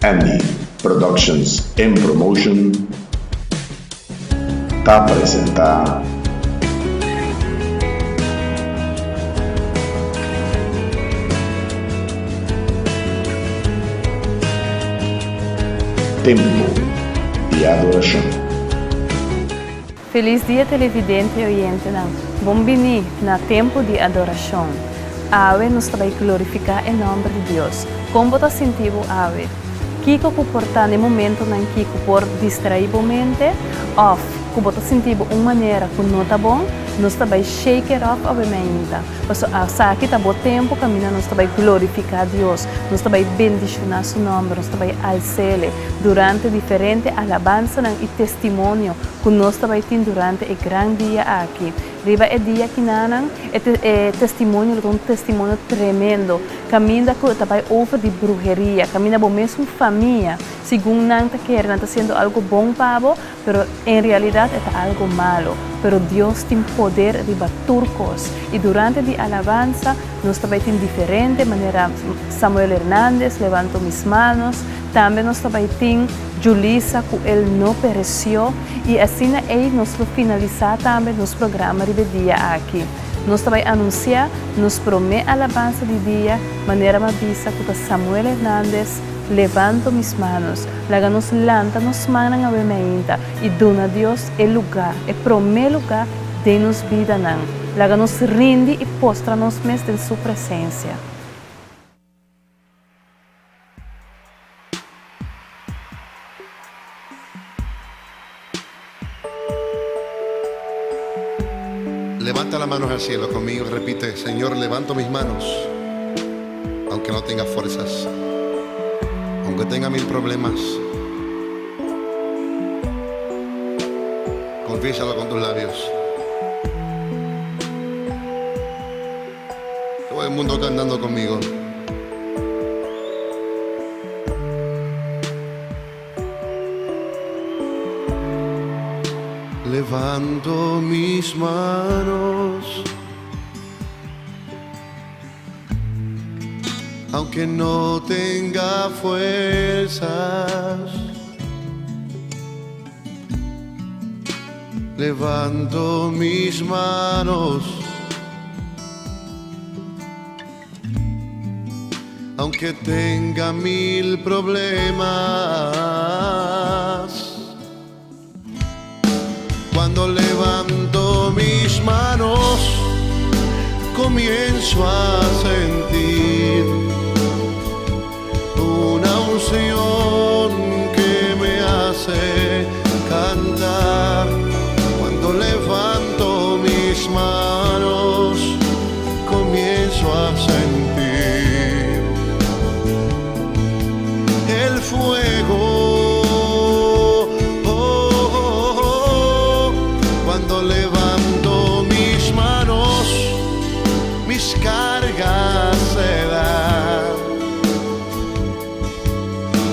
Andy Productions and Promotion ta presenta. Tempo di Adoracion. Felis dia televidente y oyentenan. Bon bini na Tempo di Adoracion. Awe nos ta bay glorifica e nomber di Dios. Con bo ta sinti bo awe? Kico cu por ta n'e momentonan ki cu por distrai bo mente of cu bo ta sinti bo un manera cu no ta bon? Nos ta bay shake it off awe mainta. Pasobra asaki ta bo tempo caminda nos ta bay glorifica Dios. Nos ta bay bendiciona su nomber. Nos ta bay alcele durante diferente alabansanan y testimonio ku nos ta bai tin durante e gran dia aki. Riba e dia kinanan, e e testimonio lo ta un testimonio tremendo, kaminda ku ta bai over di bruheria, kaminda bo mesun famia, segun nan ta kere nan ta hasiendo algu bon pa bo, pero en realidat e ta algu malo. Pero Dios tin poder riba tur kos. I durante di alabansa nos ta bai tin diferente manera Samuel Hernandez, Levanto mis manos, tambe nos ta bai tin Julissa ku el no pereció i asina ei nos lo finalisá tambe nos programa riba e dia aki. Nos ta bai anunsiá nos promé alabansa di dia manera m'a bisa ku ta Samuel Hernandez, Levanto mis manos. Laga nos lanta nos mannan awe meinta i duna Dios e lugá, e promé lugá den nos bidanan. Laga nos rindi i postra nos mes den su presensia. Levanta las manos al cielo conmigo y repite, Señor, levanto mis manos, aunque no tenga fuerzas, aunque tenga mil problemas. Confiésalo con tus labios. Todo el mundo cantando conmigo. Levanto mis manos, aunque no tenga fuerzas. Levanto mis manos, aunque tenga mil problemas. Cuando levanto mis manos, comienzo a sentir una unción que me hace cantar. Cuando levanto mis manos, comienzo a sentir el fuego. Oh, oh, oh. Cuando levanto mis manos, mis cargas se dan.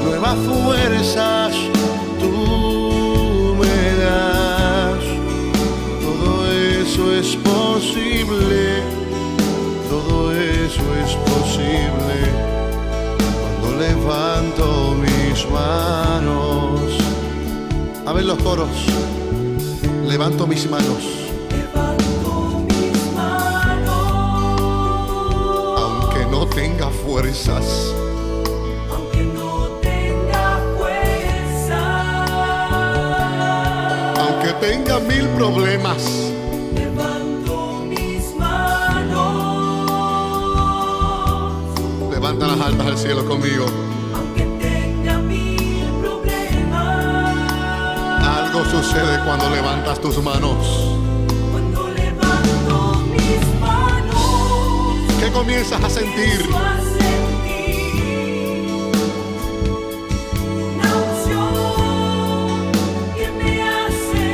Nuevas fuerzas tú me das. Todo eso es posible, todo eso es posible. Cuando levanto mis manos. A ver los coros. Levanto mis manos. Levanto mis manos. Aunque no tenga fuerzas. Aunque no tenga fuerzas. Aunque tenga mil problemas. Levanto mis manos. Levanta las altas al cielo conmigo. Aunque tenga mil problemas. Algo sucede cuando levantas tus manos. Cuando levanto mis manos. ¿Qué comienzas a sentir? Comienzo a sentir una unción que me hace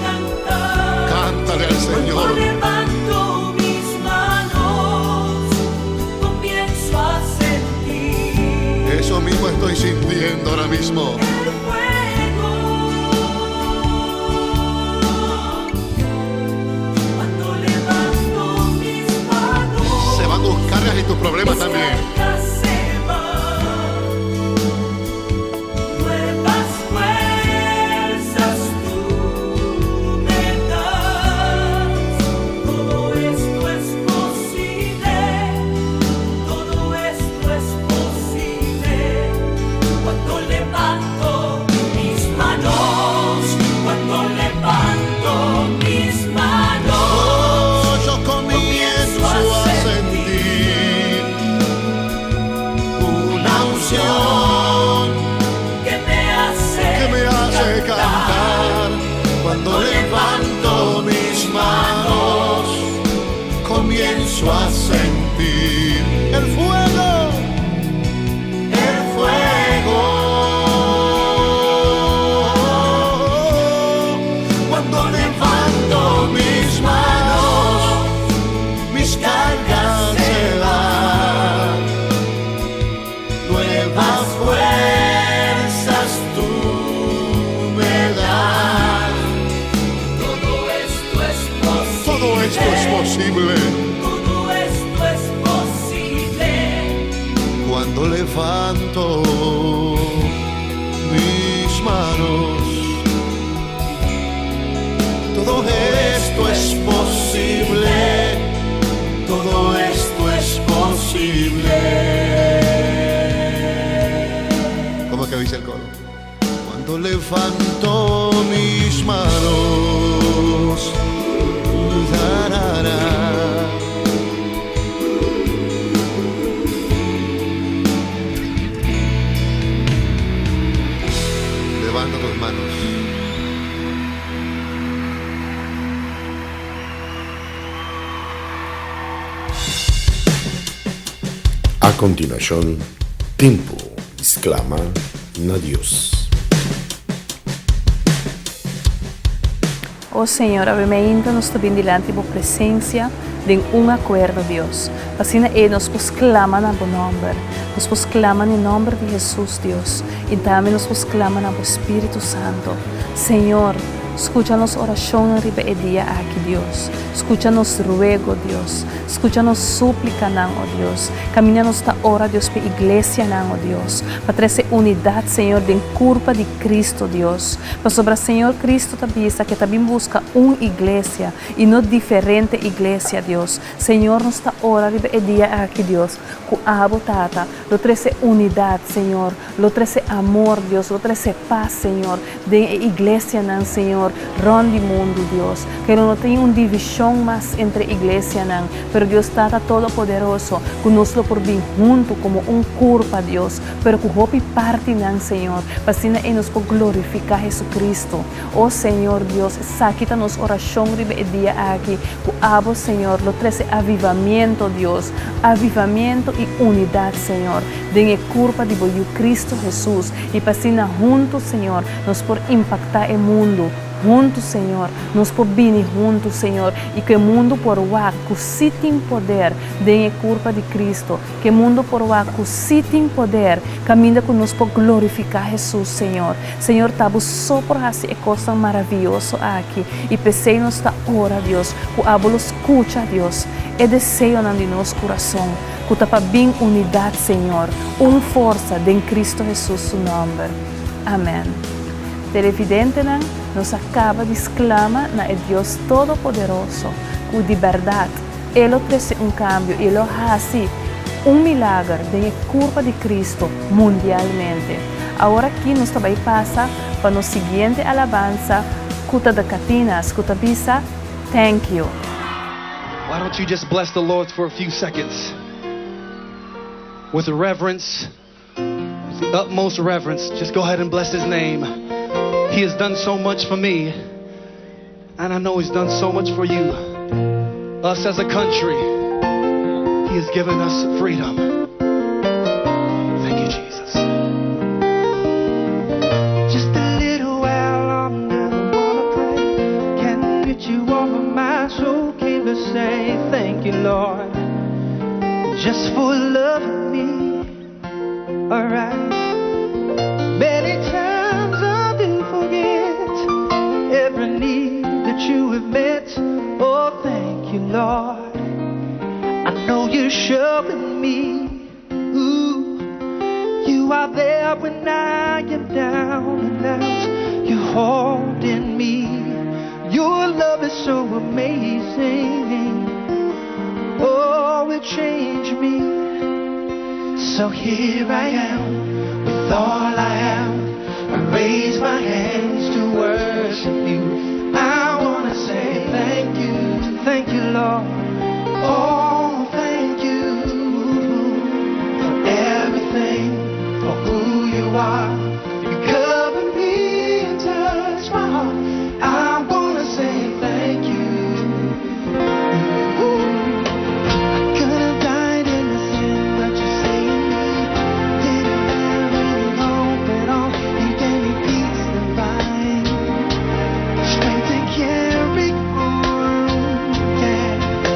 cantar. Cántale al Señor. Cuando levanto mis manos, comienzo a sentir Eso mismo estoy sintiendo ahora mismo. el fuego. Cuando levanto mis manos, Se van tus cargas y tus problemas mis también. cargas se van. posible. Todo esto es posible. Cuando levanto mis manos, todo esto es posible. Todo esto es posible. ¿Cómo es que dice el coro? Cuando levanto mis manos, da, ra, ra. Levanta tus manos. A kontinuashon, Tempu di Sklama na Dios. O Señor, awe mainta nos ta bin dilanti Bo presencia den un acuerdo, Dios. P'asina ei nos por sclama na Bo nomber. Nos por sclama n'e nomber di Jesus, Dios, y tambe nos por sclama na Bo Spiritu Santo. Señor, scucha nos oracionnan riba e dia aki, Dios. Scucha nos ruego, Dios. Scucha nos súplicanan, o Dios. Caminda nos ta ora, Dios, p'e iglesianan, o Dios, pa trece unidad, Señor, den curpa di Cristo, Dios. Pasobra Señor Cristo ta bisa ke ta bin busca un iglesia y no diferente iglesia, Dios. Señor, nos ta ora riba e dia aki, Dios, cu Abo, Tata, lo trece unidad, Señor, lo trece amor, Dios, lo trece paz, Señor, den e iglesianan, Señor, rond di mundu, Dios. Ke lo no tin un division mas entre iglesianan, pero Dios Tata Todopoderoso, cu nos lo por bin hunto como un curpa, Dios, pero cu hopi partinan, Señor, pa asina ei nos por glorifica Jesucristo. O Señor Dios, esaki ta nos oracion riba e dia aki, cu Abo, Señor, lo trece avivamiento, Dios, avivamiento y unidad, Señor, den e curpa di Bo Yu Cristo Jesus, y pa asina hunto, Señor, nos por impacta e mundo. Huntu, Señor, nos por bini huntu, Señor, i ku e mundu por wak ku sí tin poder den e kurpa di Cristo, ku e mundu por wak ku sí tin poder kaminda ku nos por glorifiká Hesus, Señor. Señor, ta Bo so por hasi e kosnan maravioso aki, i p'esei nos ta ora, Dios, ku Abo lo skucha, Dios, e deseonan di nos kurason, ku ta pa bin unidat, Señor, un forsa den Cristo Hesus su nòmber. Amèn. Televidentenan, nos a kaba di sklama na e Dios Todopoderoso ku di bèrdat E lo trese un kambio i E lo hasi un milager den e kurpa di Kristu mundialmente. Awor aki nos ta bai pasa pa nos siguiente alabansa ku ta The Katinas ku ta bisa Thank You. Why don't you just bless the Lord for a few seconds with reverence? With the utmost reverence, just go ahead and bless his name. He has done so much for me, and I know he's done so much for you. Us as a country, he has given us freedom. Thank you, Jesus. Just a little while longer, I wanna pray. Can't get you off of my soul. Came to say thank you, Lord, just for loving me. Alright. Many times I do forget every need that you have met. Oh, thank you, Lord. I know you're showing me. Ooh, you are there when I am down and out. You're holding me. Your love is so amazing. Oh, it changed me. So here I am with all I have. I raise my hands to worship you. I wanna say thank you, thank you, Lord. Oh, thank you for everything, for who you are. You cover me and touch my heart. I wanna say thank you. I could have died in the sin, but you saved me. Didn't have any hope at all. You gave me peace divine, strength to carry on. Yeah.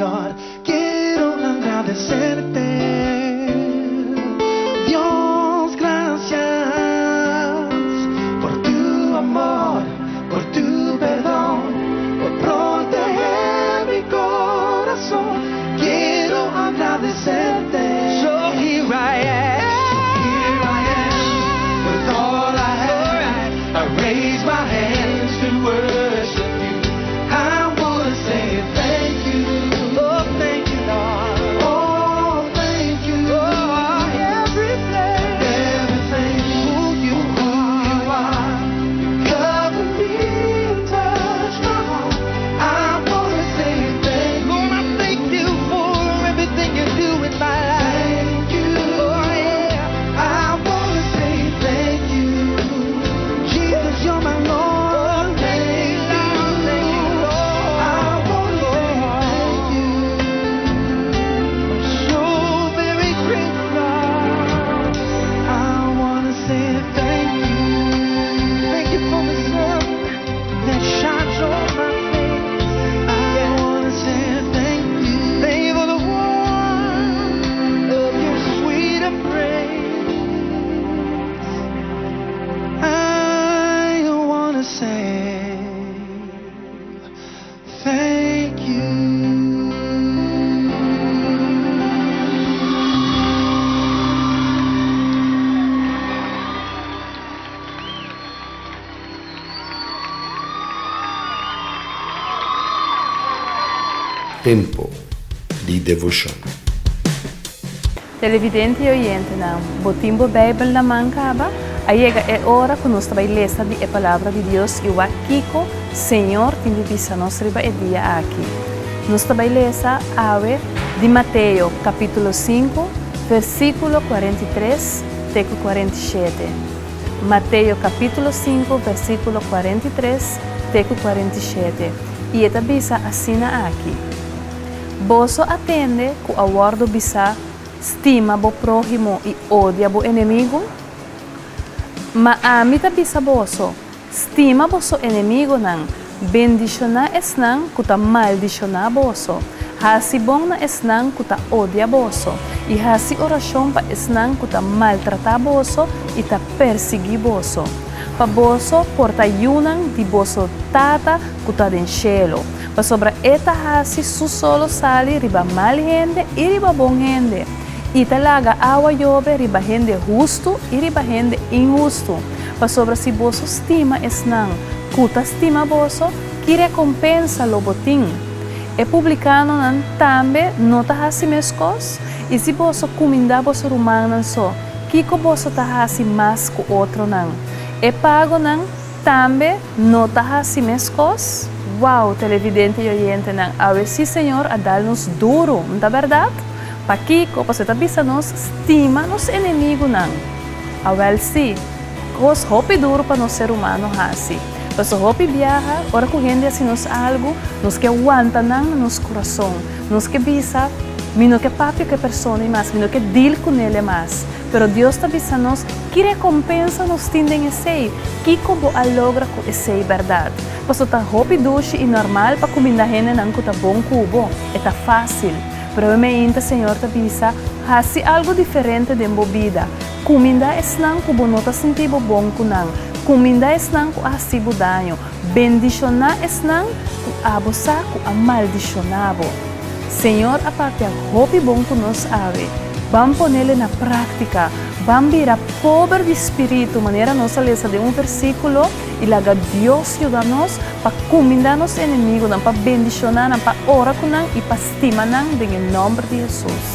Lord. Quiero agradecerte. Dios, gracias por tu amor, por tu perdón, por proteger mi corazón. Quiero agradecerte. So here I am, here I am, with all I have. I raise my hands to worship you. I wanna say thank you. Oh, thank you, Lord. Oh, thank you. Oh, everything, everything. Who you are, you cover me and touch my heart. I wanna say thank you. Lord, I thank you for everything you do in my life. Thank you. Oh, yeah. I wanna say thank you. Jesus, you're my Lord. Thank you, thank you, Lord. I wanna say thank you. I'm so very grateful. I wanna say thank you. Thank you for the sun that shines on my face. I wanna say thank you. Thank you for the warmth of your sweet embrace. I wanna say thank you. Tempu di devoshon. Televidente i oyentenan, bo tin bo Beibel na man kaba? A yega e ora ku nos ta bai lesa di e Palabra di Dios i wak kiko Señor tin di bisa nos riba e dia aki. Nos ta bai lesa awe di Mateo kapítulo sinku, versíkulo 43 te ku 47. Mateo kapítulo sinku, versíkulo 43 te ku 47, i e ta bisa asina aki, Boso a tende ku a wòrdu bisá, Stima bo próhimo i odia bo enemigu? Ma ami ta bisa boso, Stima boso enemigunan, bendishoná esnan ku ta maldishoná boso, hasi bon na esnan ku ta odia boso, i hasi orashon pa esnan ku ta maltratá boso i ta persiguí boso, pa boso por ta yunan di boso Tata ku ta den shelu. Pasobra e ta hasi su solo sali riba mal hende i riba bon hende, i ta laga awa yobe riba hende hustu i riba hende inhustu. Pasobra si boso stima esnan ku ta stima boso, ki rekompensa lo bo tin? E publikanonan tambe no ta hasi meskos? I si boso kumindá boso rumannan so, kiko boso ta hasi mas ku otronan? E pagonan Tambe no ta hasi meskos? Wow, televidente i oyentenan, awe si Señor a dal nos duru, no ta bèrdat? Pakiko? Pasobra e ta bisa nos stima nos enemigunan. Awèl sí, kos hopi duru pa nos ser humano hasi. Pasobra hopi biaha, ora ku hende hasi nos algu, nos ke wanta nan na nos kurason. Nos ke bisa, Mi no ke papia ku e persona ei mas, mi no ke deal kunele mas. Pero Dios ta bisa nos, Ki rekompensa nos tin den esei? Kiko bo a logra ku esei bèrdat? Pasobra ta hopi dushi i normal pa kuminda hendenan ku ta bon ku bo. E ta fásil. Pero e meinta Señor ta bisa, Hasi algu diferente den bo bida. Kuminda esnan ku bo no ta sinti bo bon ku nan. Kuminda esnan ku a hasi bo daño. Bendishoná esnan ku abo sa ku a maldishoná bo. Señor a papia hopi bon ku nos awe. Ban ponele na práktika. Ban bira pober di spiritu, manera nos a lesa den un versíkulo, i laga Dios yuda nos pa kumindá nos enemigunan, pa bendishoná nan, pa ora ku nan i pa stima nan den e nòmber di Hesus.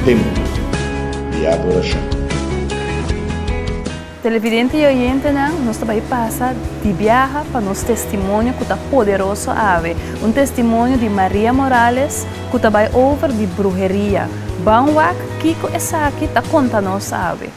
Tempu di adorashon. Televidente i oyentenan, nos ta bai pasa di biaha pa nos testimonio ku ta poderoso awe. Un testimonio di Maria Morales ku ta bai over di bruheria. Ban wak kiko esaki ta konta nos awe.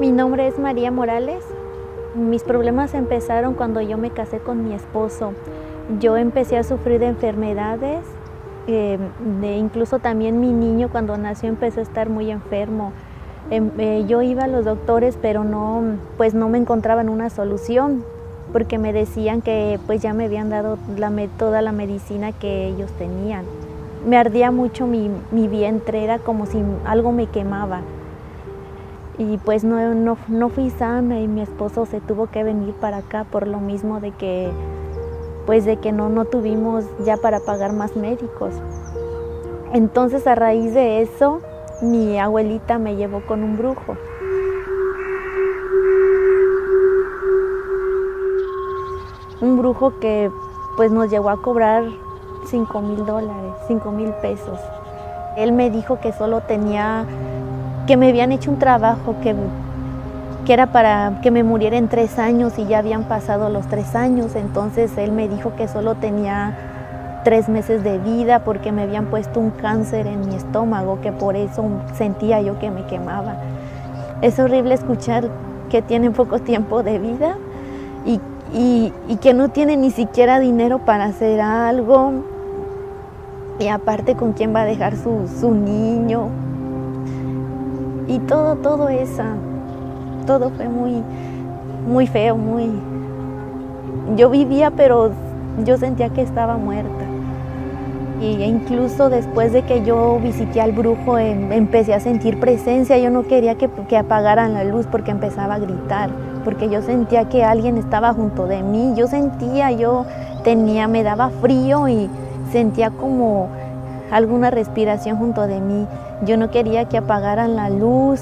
Mi nombre es María Morales. Mis problemas empezaron cuando yo me casé con mi esposo. Yo empecé a sufrir de enfermedades, eh, de incluso también mi niño cuando nació empezó a estar muy enfermo. Em, eh, yo iba a los doctores, pero no, pues no me encontraban una solución, porque me decían que pues ya me habían dado la, toda la medicina que ellos tenían. Me ardía mucho mi, mi vientre, era como si algo me quemaba. Y pues no, no, no fui sana y mi esposo se tuvo que venir para acá por lo mismo de que pues de que no, no tuvimos ya para pagar más médicos. Entonces a raíz de eso, mi abuelita me llevó con un brujo. Un brujo que pues nos llegó a cobrar 5 mil dólares, 5 mil pesos. Él me dijo que solo tenía, que me habían hecho un trabajo que, que era para que me muriera en tres años y ya habían pasado los tres años. Entonces él me dijo que solo tenía tres meses de vida porque me habían puesto un cáncer en mi estómago, que por eso sentía yo que me quemaba. Es horrible escuchar que tienen poco tiempo de vida y, y, y que no tienen ni siquiera dinero para hacer algo. Y aparte con quién va a dejar su, su niño. Y todo, todo eso, todo fue muy, muy feo, muy... Yo vivía, pero yo sentía que estaba muerta. Y incluso después de que yo visité al brujo, em, empecé a sentir presencia. Yo no quería que, que apagaran la luz porque empezaba a gritar, porque yo sentía que alguien estaba junto de mí. Yo sentía, yo tenía, me daba frío y sentía como alguna respiración junto de mí. Yo no quería que apagaran la luz,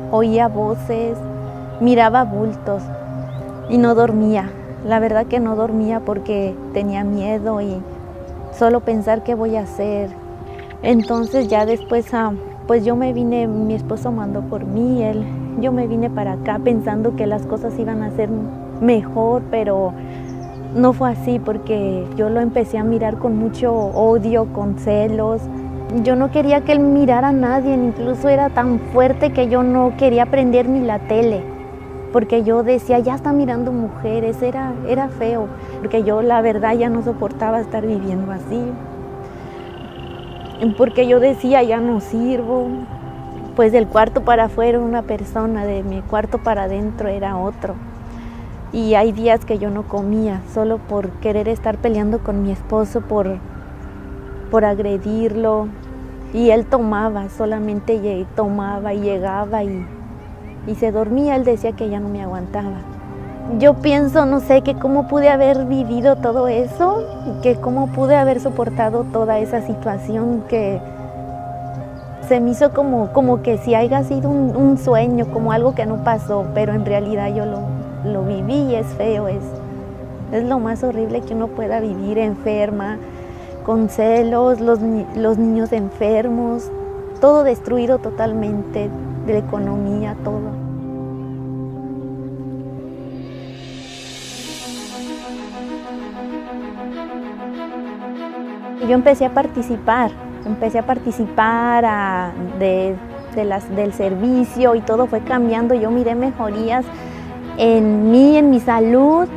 oía voces, miraba bultos y no dormía. La verdad que no dormía porque tenía miedo y solo pensar qué voy a hacer. Entonces ya después, ah, pues yo me vine, mi esposo mandó por mí, él, yo me vine para acá pensando que las cosas iban a ser mejor, pero no fue así porque yo lo empecé a mirar con mucho odio, con celos. Yo no quería que él mirara a nadie, incluso era tan fuerte que yo no quería prender ni la tele, porque yo decía, ya está mirando mujeres, era, era feo, porque yo la verdad ya no soportaba estar viviendo así, porque yo decía, ya no sirvo, pues del cuarto para afuera una persona, de mi cuarto para adentro era otro. Y hay días que yo no comía, solo por querer estar peleando con mi esposo, por, por agredirlo. Y él tomaba, solamente tomaba y llegaba y, y se dormía. Él decía que ya no me aguantaba. Yo pienso, no sé, que cómo pude haber vivido todo eso, que cómo pude haber soportado toda esa situación que se me hizo como, como que si haya sido un, un sueño, como algo que no pasó, pero en realidad yo lo, lo viví y es feo, es, es lo más horrible que uno pueda vivir enferma, con celos, los, los niños enfermos, todo destruido totalmente, de la economía, todo. Yo empecé a participar, empecé a participar a, de, de las, del servicio y todo fue cambiando. Yo miré mejorías en mí, en mi salud,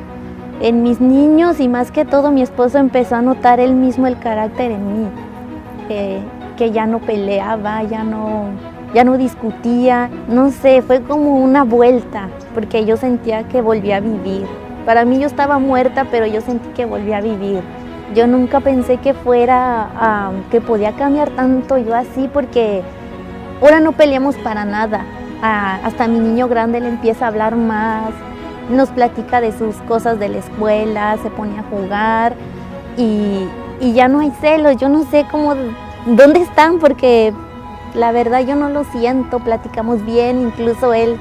en mis niños y más que todo mi esposo empezó a notar él mismo el carácter en mí, eh, que ya no peleaba, ya no, ya no discutía, no sé, fue como una vuelta, porque yo sentía que volvía a vivir. Para mí yo estaba muerta, pero yo sentí que volvía a vivir. Yo nunca pensé que fuera, um, que podía cambiar tanto yo así, porque ahora no peleamos para nada. Uh, hasta mi niño grande le empieza a hablar más, nos platica de sus cosas de la escuela, se pone a jugar y, y ya no hay celos. Yo no sé cómo, dónde están, porque la verdad yo no lo siento, platicamos bien, incluso él,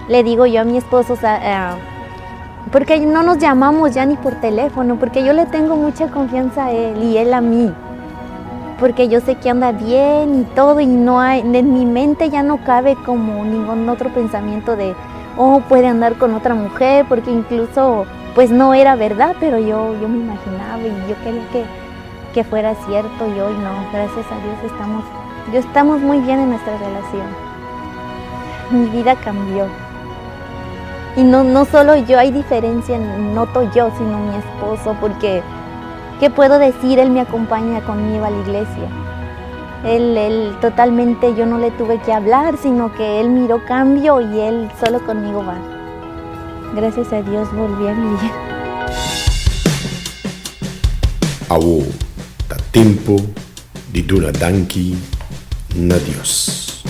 le digo yo a mi esposo, o sea, uh, porque no nos llamamos ya ni por teléfono, porque yo le tengo mucha confianza a él y él a mí, porque yo sé que anda bien y todo, y no hay, en mi mente ya no cabe como ningún otro pensamiento de, oh, puede andar con otra mujer, porque incluso, pues no era verdad, pero yo, yo me imaginaba y yo quería que, que fuera cierto y hoy no, gracias a Dios estamos, yo estamos muy bien en nuestra relación. Mi vida cambió. Y no, no solo yo, hay diferencia, noto yo, sino mi esposo, porque ¿Qué puedo decir? Él me acompaña conmigo a la iglesia. Él, él totalmente, yo no le tuve que hablar, sino que él miró cambio y él solo conmigo va. Gracias a Dios volví a vivir. Awor ta tempu di duna danki na Dios.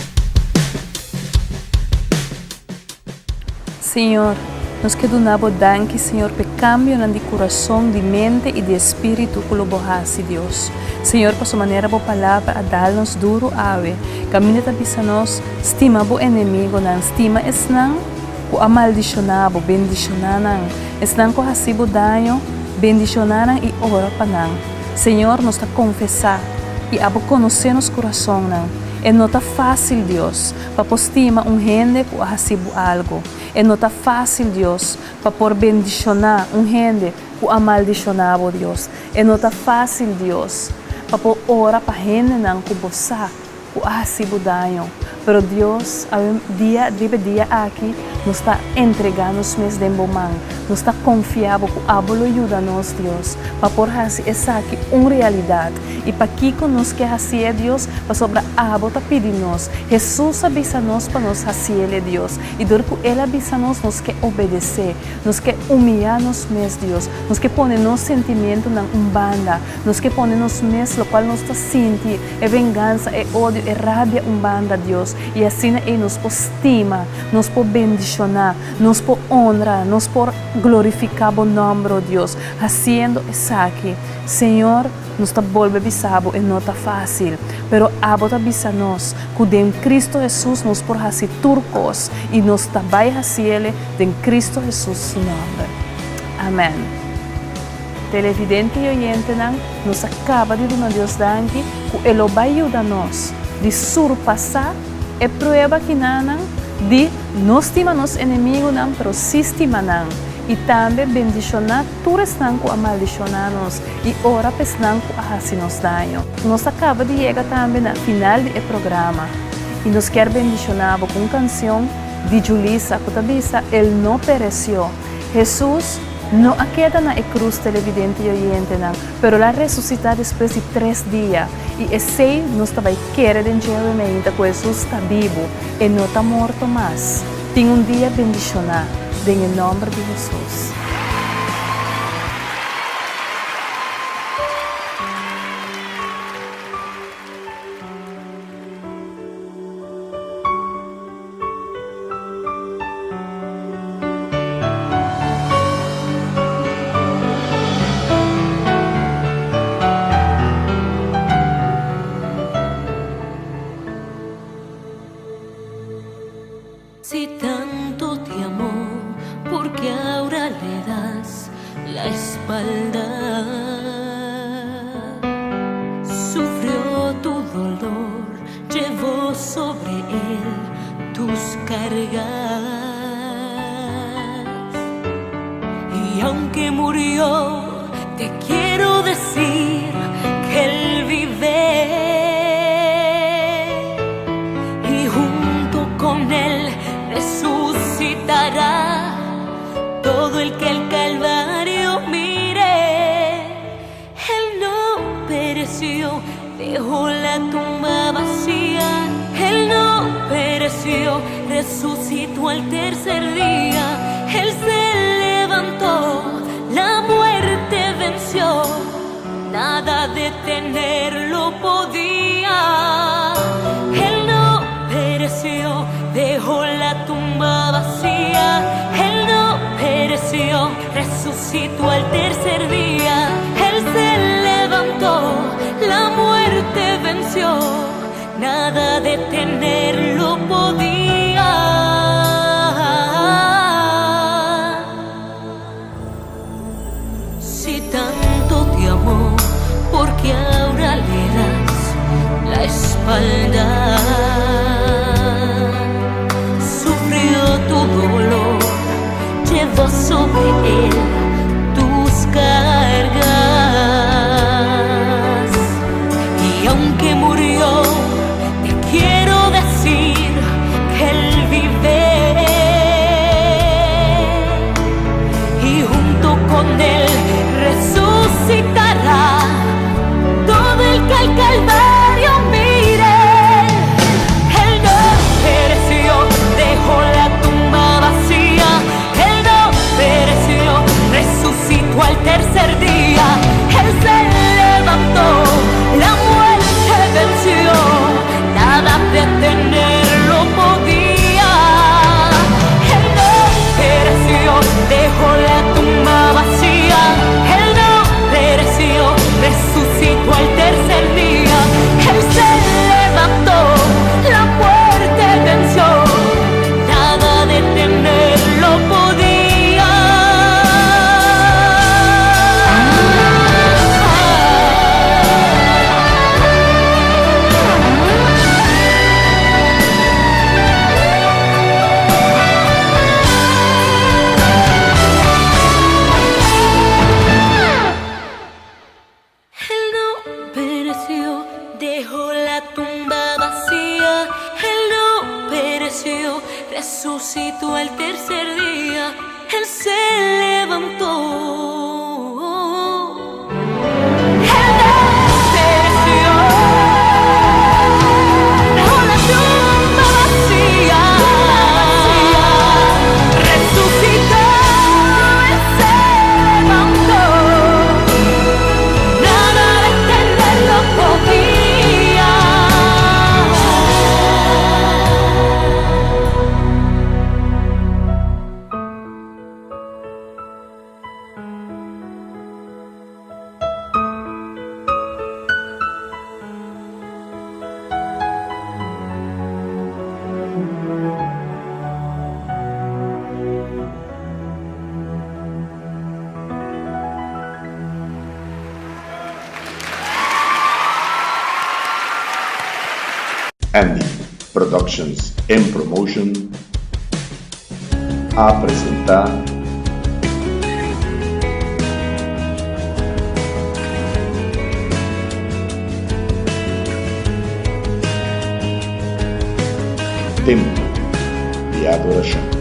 Señor, nos ke duna Bo danki, Señor, p'e kambionan di kurason, di mente i di espíritu ku lo Bo hasi, Dios. Señor, paso manera Bo Palabra a dal nos duru awe, kaminda ta bisa nos, Stima bo enemigonan, stima esnan ku a maldishoná bo, bendishoná nan. Esnan ku a hasi bo daño, bendishoná nan i ora pa nan. Señor, nos ta konfesá i abo konosé nos kurasonnan. E no ta fásil, Dios, pa por stima un hende ku a hasi bo algu. E no ta fásil, Dios, pa por bendishoná un hende ku a maldishoná bo, Dios. E no ta fásil, Dios, pa por ora pa hendenan ku bo sa ku a hasi bo daño. Pero Dios, awe dia, riba e dia aki, nos ta entregá nos mes den bo man. Nos ta konfia bo ku abo lo yuda nos, Dios, pa por hasi esaki un realidat. I pakiko nos ke hasié, Dios? Pasobra abo ta pidi nos. Hesus a bisa nos pa nos hasiel, Dios. I dor ku El a bisa nos, nos ke obedesé. Nos ke humiyá nos mes, Dios. Nos ke pone nos sentimientonan un banda. Nos ke pone nos mes lokual nos ta sinti, e vengansa, e odio, e rabia un banda, Dios. I asina ei nos por stima, nos por bendishoná, nos por honra, nos por glorifiká Bo nòmber, o Dios, hasiendo esaki. Señor, nos ta bolbe bisa Bo, e no ta fásil, pero Abo ta bisa nos ku den Cristo Hesus nos por hasi tur kos, i nos ta bai hasiele den Cristo Hesus su nòmber. Amèn. Televidente i oyentenan, nos a kaba di duna Dios danki ku E lo bai yuda nos di surpasá e prueba kinanan di no stima nos enemigunan pero sí stima nan i tambe bendishoná tur esnan ku a maldishoná nos i ora pa esnan ku a hasi nos daño. Nos a kaba di yega tambe na final di e programa i nos kier bendishoná bo ku un kansion di Julissa ku ta bisa El no pereció. Hesus no a keda na e krus televidente i oyentenan, pero el a resusitá despues di tres dia i esei nos ta bai kere den dje awe meinta ku Hesus ta bibu, e no ta morto mas. Tin un dia bendishoná den e nòmber di Hesus. Si tanto te amó, ¿por qué ahora le das la espalda? Sufrió tu dolor, llevó sobre él tus cargas. Y aunque murió, te quiero decir que él vive. Y junto con él resucitará todo el que el Calvario mire. Él no pereció, dejó la tumba vacía. Él no pereció, resucitó al tercer día. Él se levantó, la muerte venció. Nada detenerlo podía. Él no pereció, dejó la tumba vacía. Él no pereció, resucitó al tercer día. Él se levantó, la muerte venció. Nada detenerlo podía. Si tanto te amó, ¿por qué ahora le das la espalda? Sufrió tu dolor, llevó sobre él tus cargas. Y aunque murió, te quiero decir no pereció, dejó la tumba vacía. Él no pereció, resucitó el tercer día. Él se levantó. Él no pereció, dejó la tumba vacía. Resucitó, Él se levantó. Nada detenerlo podía. Andy Productions and Promotion a presenta Tempo di Adorashon.